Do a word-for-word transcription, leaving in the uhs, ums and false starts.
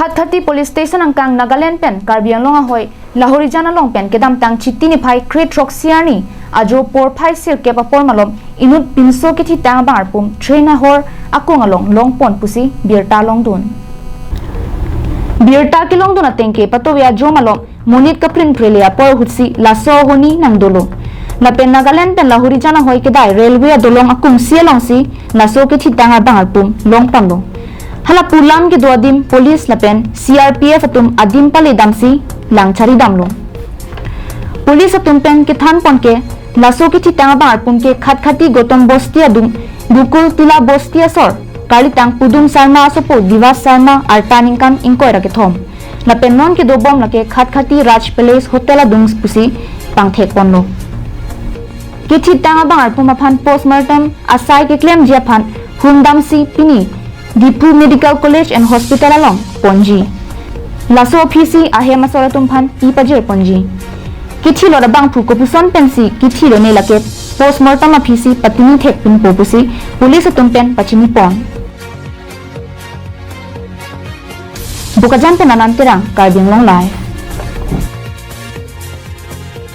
Khatkhati Police Station angkang Nagaland pen Karbi Anglong ahoi Lahorijan along pen kedamtang Chiti niphai kre-throksi arni ajo porphai sirkep apor malom inut pinso kethitang abang arpum train ahor akung along longpon pusi birta longdun. Birta kelongdun atengke patovi ajo malom monit kaprin phrele apor ahutsi laso ahoni nangdolo. Lapen Nagaland pen Lahorijan ahoi kedai railway adolong akungsi alongsi laso kethitang abang arpum longponlo. Halapu lam kedo adim police lapen C R P F atum adim pale damsi lang chari damlo. Police atum pen kethanpon ke laso kethitang abang arpum ke Khatkhati Gotom Bosti adung Gokul Tila Bosti asor karlitang Pudum Sarma asopo Divas Sarma arta ningkan ingkoi ra kethom. Lapen non kedobom lake Khatkhati Raj Palace Hotel adung pusi pangthekponlo. Kethitang abang arpum aphan postmortem asai keklemji aphan hundamsi pini Diphu Medical College and Hospital along ponji. Laso aphisi ahem asor atum aphan pi pajirponji. Kethilot abangphu kopuson pensi kethilone lake postmortem aphisi patini thekpinpo pusi police atum pen pachinipon. Bokajan pen Anand Terang, Karbi Anglong Live.